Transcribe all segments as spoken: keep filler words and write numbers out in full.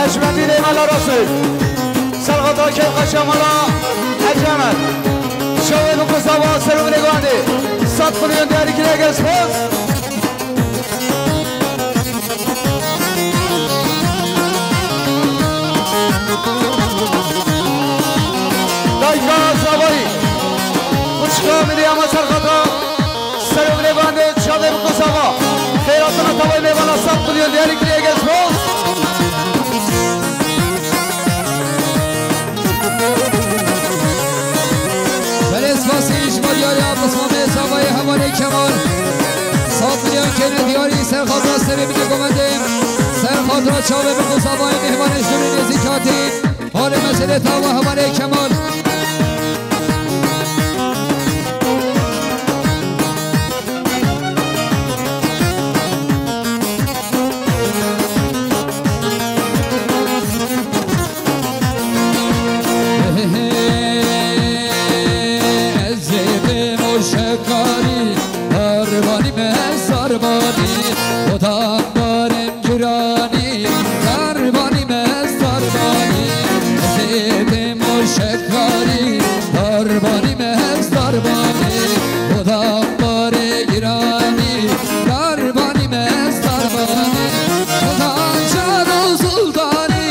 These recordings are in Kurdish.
Hişmendî dê mala Rasûl. Serxata kevqeşa mala Hecî Emed. Çavê bi kuzava ser û binê guhandê. Sed milyon diyarî kiriye gel spas. Dayka zavayî. Uçka milî ama serxata. Serê binê guhandê çavê bi kuzava. Xeyratina tavayê mêvana sed milyon diyarî kiriye gel spas. Belê spasî ji bo diyariya pismamê zavayê hevalê Kemal. Sed milyon kene diyarî serxatra serê binê guhandê. Serxatra çavê bi kuzavayê mêvanê ji nêzîk hatî. Holê meselê tawa hevalê Kemal. Ez ê bim û şekarî, darbanî me zarbanî, odan barem giranî, darbanî me zarbanî. Ez ê bim û şekarî, darbanî me zarbanî, odan barê giranî, darbanî me zarbanî, odan car û sultanî,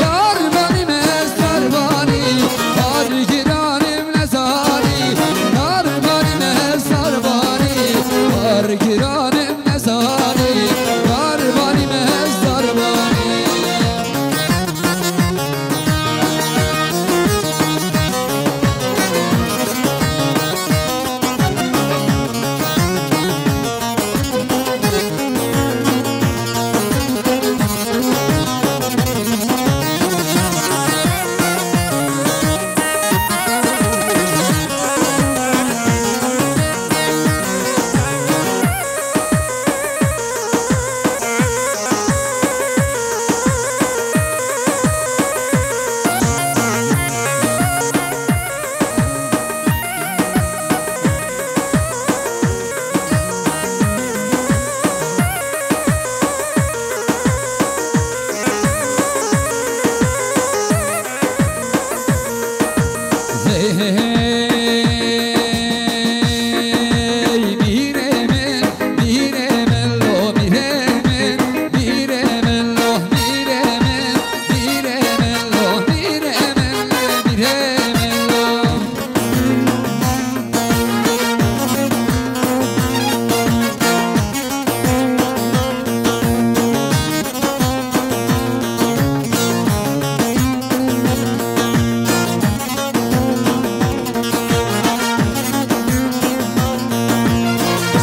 darbanî me zarbanî, bar giranim nezanî, darbanî me zarbanî, bar giranim nezanî, darbanî me zarbanî.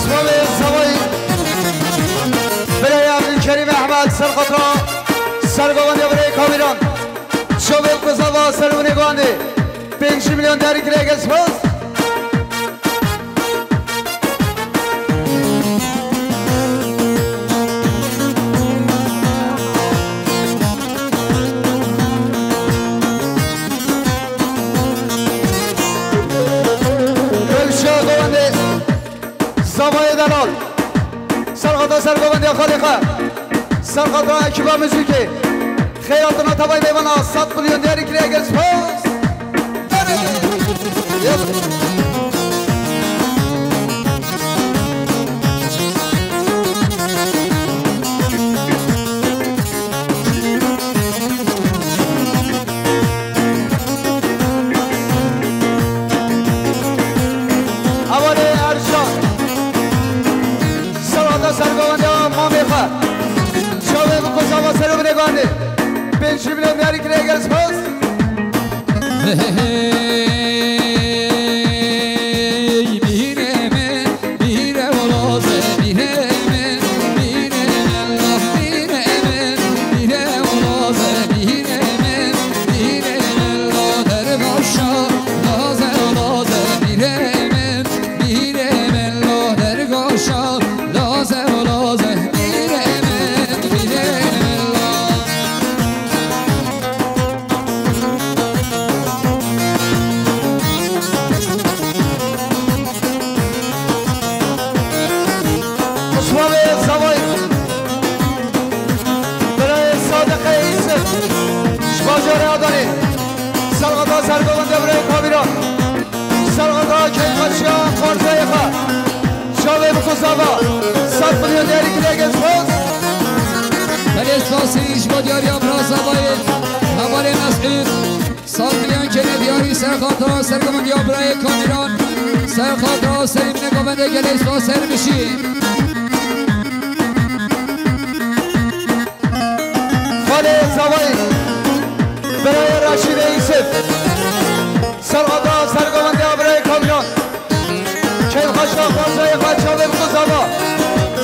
Slavê Zavayî, birayê Ebdulkerîm Ehmed, serxatra sergovendiya birayê Kawîran. Çavê Kuzava servinê guhandê. Pêncî milyon diyarî kiriye gel spas. Rewşa govendê Zavayê Delal. Serxata sergovendiya Xalîxe. Serxata ekiba muzîkê. Xeyratina tavayê mêvana sed milyon diyarî kiriye gel spas. Hevalê Ercan. Serxata sergovendiya mamê xwe. Çavê bi kuzava serê binê guhandê. Pêncî milyon diyarî kiriye gel spas. Bajarê Adanê. Serqata sergovendê birayê Kamîran. Serqata keyfxweşiya xwarzayê xwe. Çavê bi ku zava. Sed milyon diyarî kirê gelsoz. Belê spasî ji bo diyariya bira zavayê. Hevalê Mesûd. Sed milyon kene diyarî serqata sergovendiya birayê Kamîran. Serqata serî bine govendê gelê spas ser bişî. Xalê zavayî birayê Reşîdê Yûsif. Serqata sergovendiya birayê Kamîran. Keyfxweşa xwarzayê xwe çavê bi ku zava.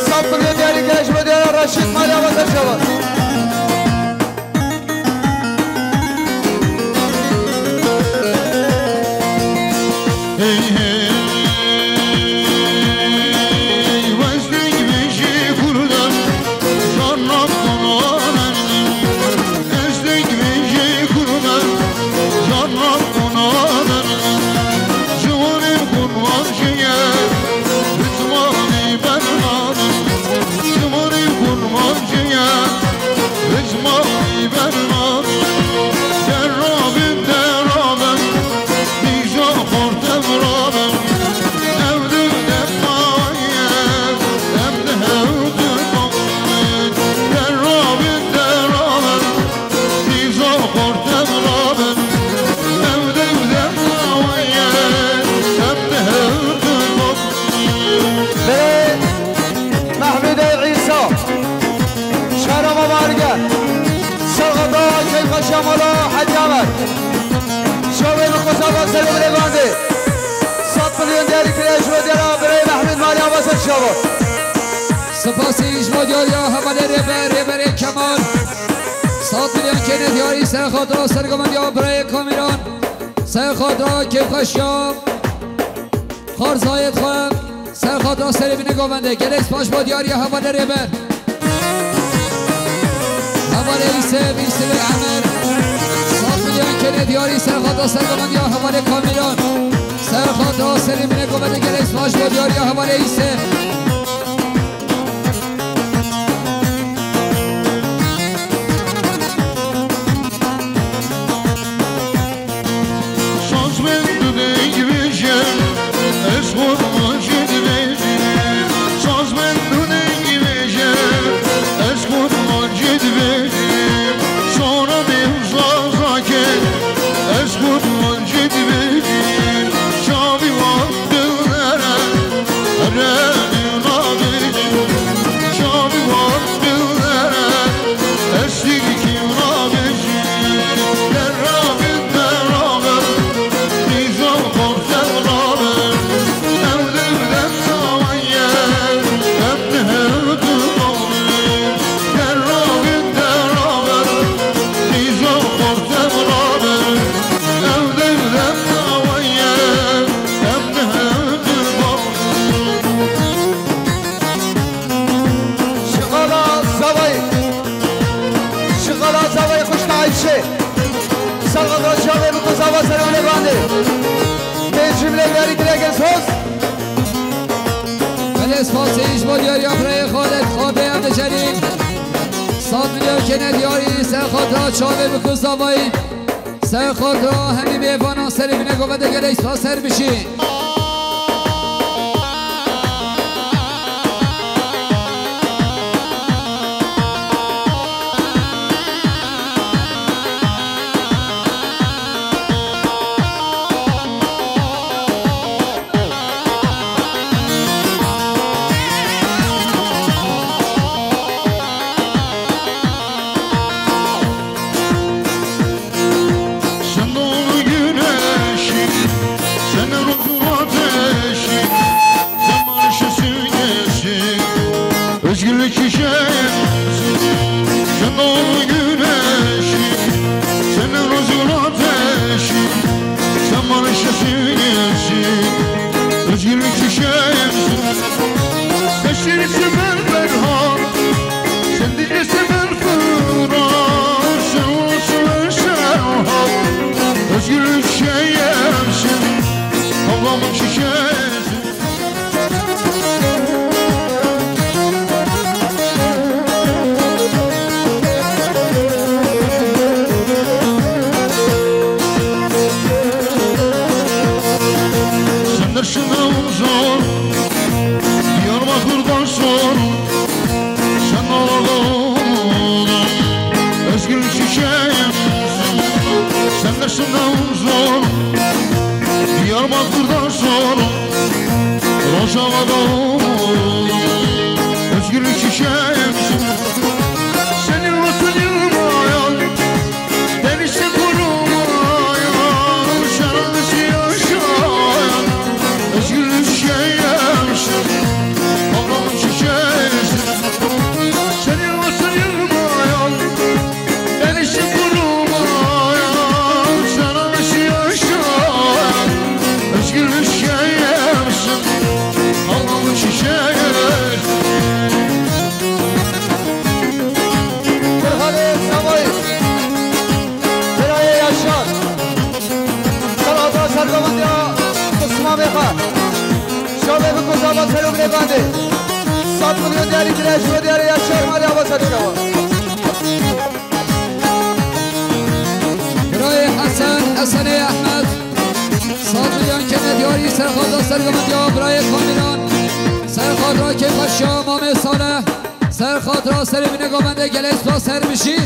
Sed milyon diyarî kire ji bo diyara Reşîd maliya we ser çava. Hey, hey, wez deng vêjê Kurdan, can nam Kurdan. Ez deng vêjê Kurdan, can nam Kurdan. Ciwanê Kurdan jeye, bitmanî bernadan. Ciwanê Kurdan jeye, Rizmanî bernabe, derabin, derabin, dîza xortem rabin. Ev di dema ye, em di hev di babin. Derabin, derabin, dîza xortem rabin. Ev di dema ye, em di hev di babin. Belê Mehmûdê Îsa. Şehra Mamarge. Serqata keyfxweşiya mala Hecî Amer. Şovê bi ku zava serê birê bandê. Sed milyon diyarî kirê ji bo diyara birê Mehmûd maliya we ser çava. Spasî ji bo diyariya hevalê rêber, rêberê Kemal. Sed milyon kene diyarî serqata sergovendiya birê Kamîran. Serqata keyfxweşiya xwarzayê xwe. Serqata serê bine govendê. Gelek spas bo diyariya hevalê rêber. Hevalê Îsê, Îsê Emer. Sed milyon kene diyarî serqata sergovendiya hevalê Kamîran. Serqata serê bine govendê. Gelek spas bo diyariya hevalê Îsê. Saz min du deng bêje, ez xurmancî dibêjim. Saz min du deng bêje, ez xurmancî dibêjim. Sona dê zazakê, ez xurmancî dibêjim. Çavî wan dil nere, heremî nabêjim. Çavî wan dil nere, Şixala Zavayê. Şixala Zavayê xwişka Ayşe. Serqata çavê bi ku zava serê wê bandê. Tê cimlê verî dilekê soz. Belê spasî ji bo diyariya birayê Xalid Xabê em dicerîn. Sed milyon kene diyarî serqata çavê bi ku zavayî. Serqata hemî mêvanan serê bine govendê gelek spas ser bişî. Sen doğu güneşi, sen ruhun ateşi, sen barışın simgesi, özgürlük çiçeği. Sen doğu güneşi, sen ruhun ateşi, sen barışın simgesi, özgürlük çiçeği. Saçları sümer berhan, sen de Özgürlük çiçeğimsin, ablamın çiçeğisin. Bandê. Sed milyon diyarî kire ji bo diyarê Yaşar Mali Ava Serçava. Birayê Hesen, Hesenê Ehmed. Sed milyon kene diyarî serxata sergomendiya birayê Kamîran. Serxatra kêfxweşiya Mamê Saleh. Serxatra serê bîne govendê gelê spas her bijî.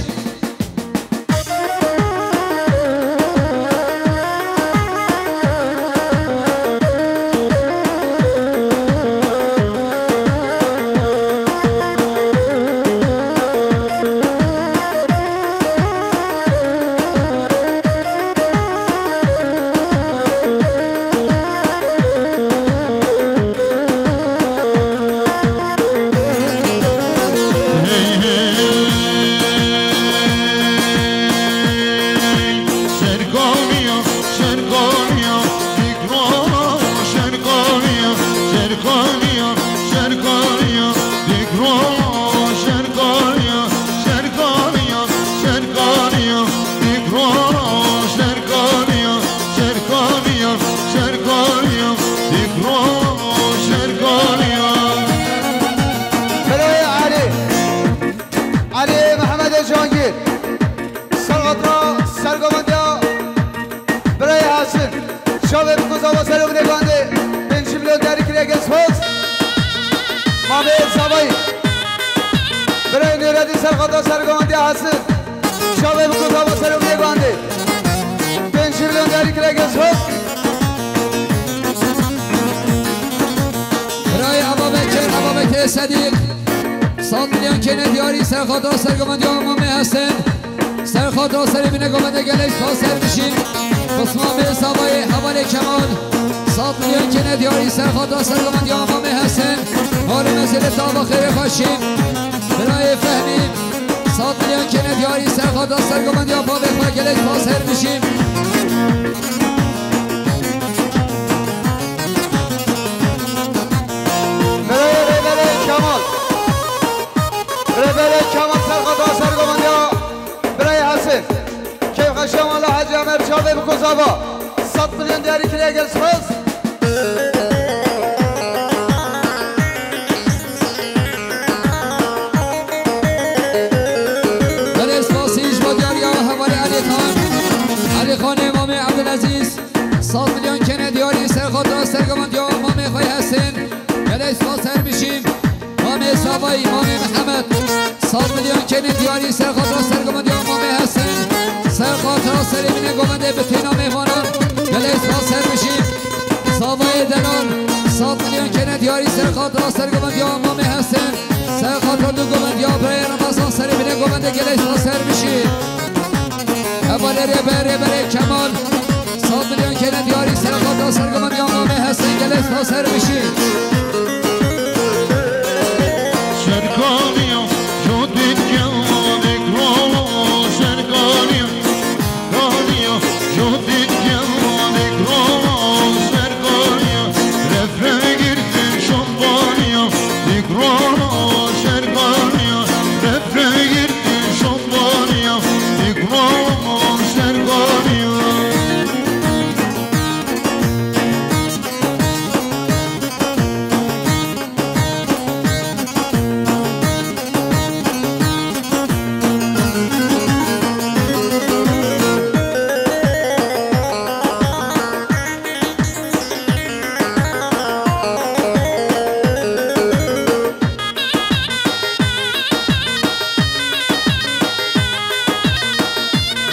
Birayê Elî, Elî Mehemedê Cihangîr. Serxatra sergovendiya birayê Hasin. Çavê bi ku zava serê binê bandê. Pênc milyon diyarî kiriye gelê spas. Mamê Zavayî. Birayê Nûredîn serxatra sergovendiya Hasin. Çavê bi ku zava serê binê bandê. Pênc milyon diyarî kiriye gelê spas. Birayê Aba Bekir, Aba Bekir Sedîq. Sed milyon kene diyarî serxatra sergovendiya Mamê Hesen. Serxatra serê bîne govendê gelê spas her bijî. Osman Bey Zavayê hevalê Kemal. Sed milyon kene diyarî serxatra sergovendiya Mamê Hesen. Malê mezêlê tava xêrê xweşî. Birayê Fehmî. Sed milyon kene diyarî serxatra sergovendiya bavê xwe gelê spas her bijî. Birayê Rêberê Kemal. Rêberê Kemal serxatra sergovendiya birayê Hesen. Kêfxweşiya Mala Hecî Emer Çavê bi ku zava. Sed milyon diyarî kiriye gelê spas. Gelê spasî ji bo diyariya hevalê Elî Xan. Elî Xanê Mamê Ebdulezîz. Sed milyon kene diyarî serxatra sergovendiya Mamê xwe Hesen. Gelê spas her bijî. Mamê Zavayî, Mamê Mihemed. Sed milyon kene diyarî serxatra sergovendiya Mamê Hesen. Serxatra serê bîne govendê bi têna mêvanan. Gelê spas her bijî. Zavayê Delal. Sed milyon kene diyarî serxatra sergovendiya Mamê Hesen. Serxatra du govendiya birayê Remezan serê bîne govendê gelê spas her bijî. Hevalê Rêber, Rêberê Kemal. Sed milyon kene diyarî serxatra sergovendiya Mamê Hesen gelê spas her bijî. Serkaniya, jo dîtkiya, dîkro, serkaniya. Kaniya, jo dîtkiya, dîkro, serkaniya. Refre girtin şambaniya, dîkro, serkaniya. Refre girtin şambaniya, dîkro, serkaniya.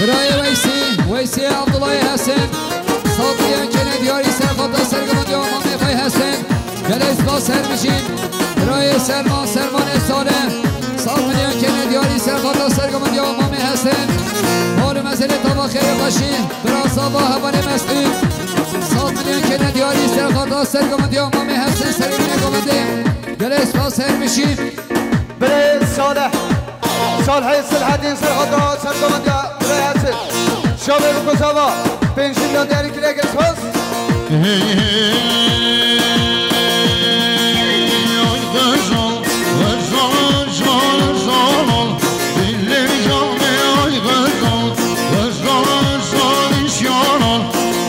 Birayê Weysî, Weysî Abdullahê Hesen, sed milyon kene diyarî serxata sergovendiya Mamê xwe Hesen. Gelê spas her bijî. Birayê Serman, Sermanê Salih. Sed milyon kene diyarî serxata sergovendiya Mamê Hesen. Mal û mezêlê tava xêrê xweşî. Bira Zava hevalê Mesûd. Sed milyon kene diyarî serxata sergovendiya Mamê Hesen serê bîne govendê. Gelê spas her bijî. Birê Salih. Salihê Silhedîn serxatra sergovendiya birê Hesen. Şavê bi ku zava. Pênc milyon diyarî kiriye gelê spas. Hey, hey, ay, ğezal, ğezal, ğezal, ğezal, dillim canım, ay, ğezal, ğezal, ğezal, iş yanar,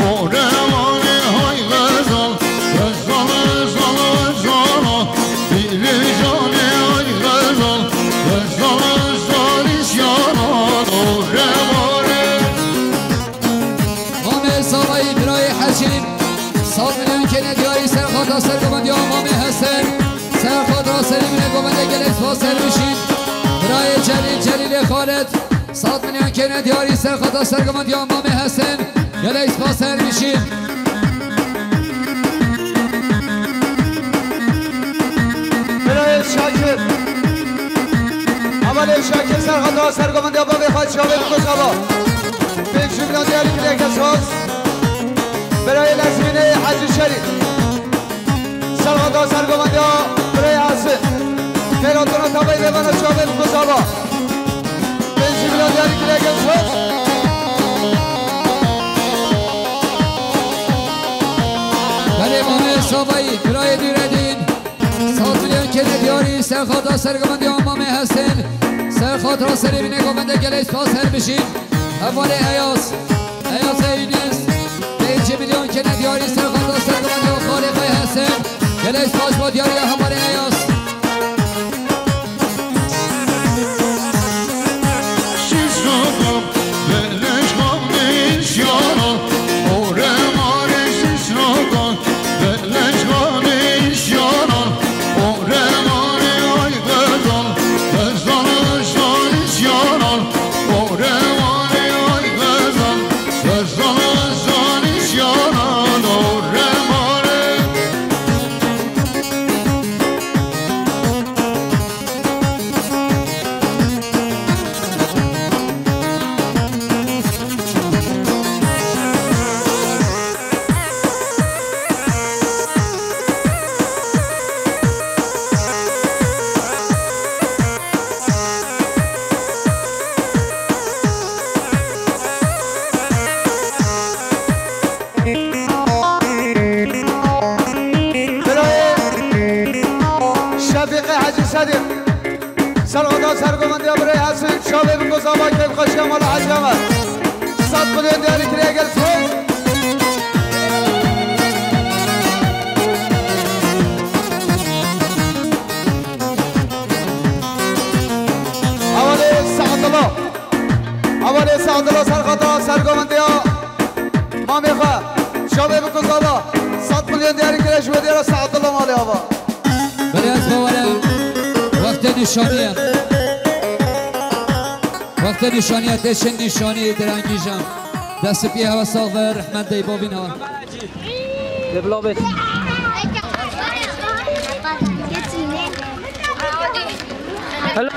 o ne var ne, ay, ğezal, ğezal, ğezal, ğezal, Sergovendiya Mamê Hesen, ser xatira serê min ê govende gelek spas ser bijîn. Birayê Celîl, Celîlê Xalid, sed milyon kêne diyarî ser xatira sergovendiya Mamê Hesen, gelek spas ser bijîn. Birayê Şakir, Hevalê Şakir ser xatira sergovendiya bavê xwe çavê bi kozava. Pêncî milyon diyarî kirêke saz. Birayê Lezmînê Hecî Şerîf. Serxata sergovendiya birayê Hesî. Xêratona tavayî vêvana çavê bi kozava. Pêncî milyon diyarî kirêke saz. Belê Mamê Savayî, birayê Nûredîn. Sed milyon kêne diyarî, serxata sergovendiya Mamê Hesen. Serxata serê min ê govende gelek spas her bijîn. Hevalê Eyaz. Eyaz Eynîs. Pêncî milyon kêne diyarî, serxata sergovendiya xalê xwe Hesen. Gelek spas bo diyariya hevalê Eyaz. Birayê Şefîqê Hecî Sedîq. Serxata sergovendiya birayê Hesî çavê bi kozava kêfxweşiya mala Hecî Emer. Sed milyon diyarî kirêke saz. Hevalê Seadullah. Hevalê Seadullah serxata sergovendiya mamê xwe. Çavê bi kozava. Sed milyon diyarî kire ji wê diyara Seadullah malê ava. Belê ez bawer im. Wextê nîşanî ye. Wextê nîşanî ye, tê çend nîşanî direngîjan. Destê piyê hewe sax be, rehmet dey bavîna. Dê bila bêt. Hello.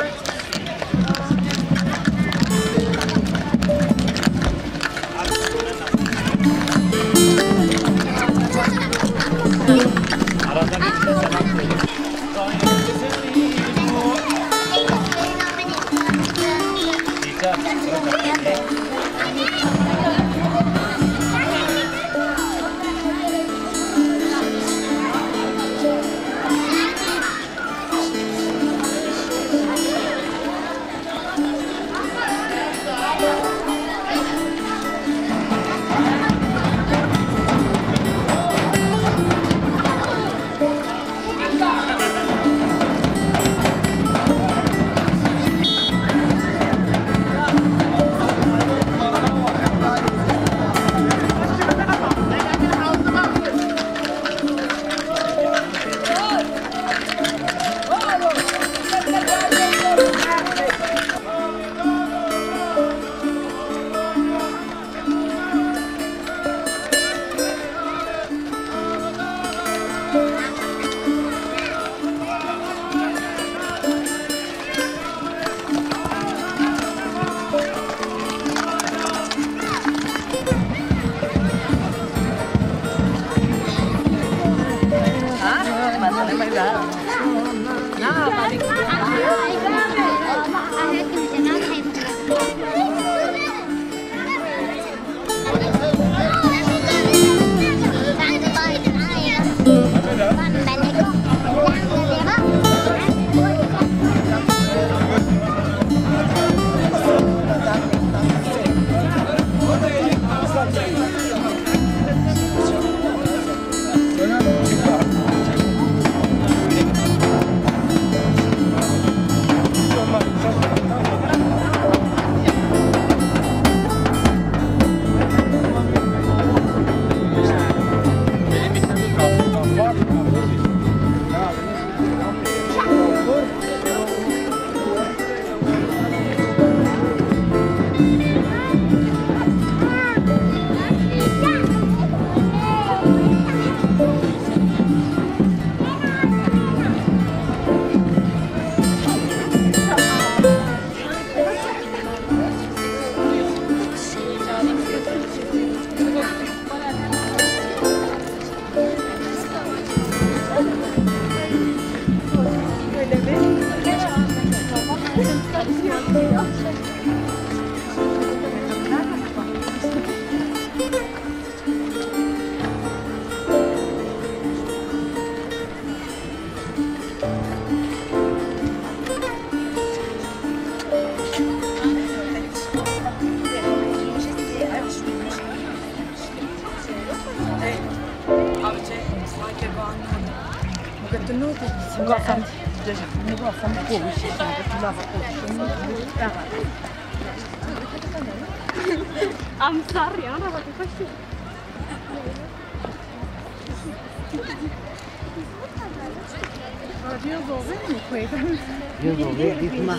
I'm sorry, ana bak kaçtı. Radyo zor değil mi? Radyo zor değil mi?